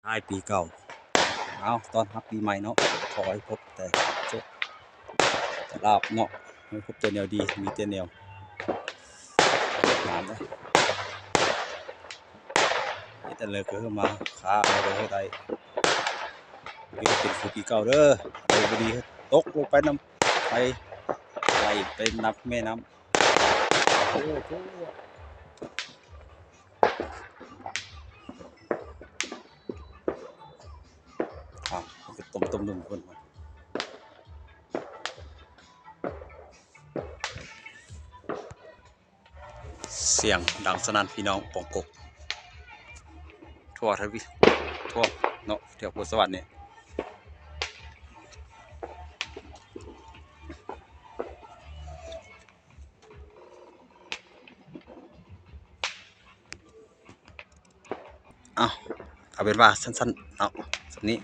ທ້າຍປີເກົ່າ ເອົາ ຕ້ອນຮັບປີໃໝ່ເນາະ ຂໍໃຫ້ພົບແຕ່ໂຊກແຕ່ລາບເນາະ ໃຫ້ພົບແຕ່ແນວດີ ມີແຕ່ແນວງາມເດີ ເຮັດອັນໃດກໍໃຫ້ມາ ຄ້າອັນໃດກໍໃຫ້ໄດ້ ຢູ່ເປັນຄືປີເກົ່າເດີ ອັນໃດບໍ່ດີຕົກລົງໄປນຳ ໄປ ໄຫຼໄປນຳແມ່ນ້ຳ ໂອ້ໂຫ. ອ້າວ ມັນກໍຕົມໆ ເບິ່ງເພິ່ນ ສຽງດັງສະໜັ່ນພີ່ນ້ອງ ປອງກົກ ທົ່ວທະວີ ທົ່ວເນາະ ແຖວໂພນສະຫວັນນີ້. ເອົາ ເອົາເປັນວ່າສັ້ນໆ ເນາະ ສ່ຳນີ້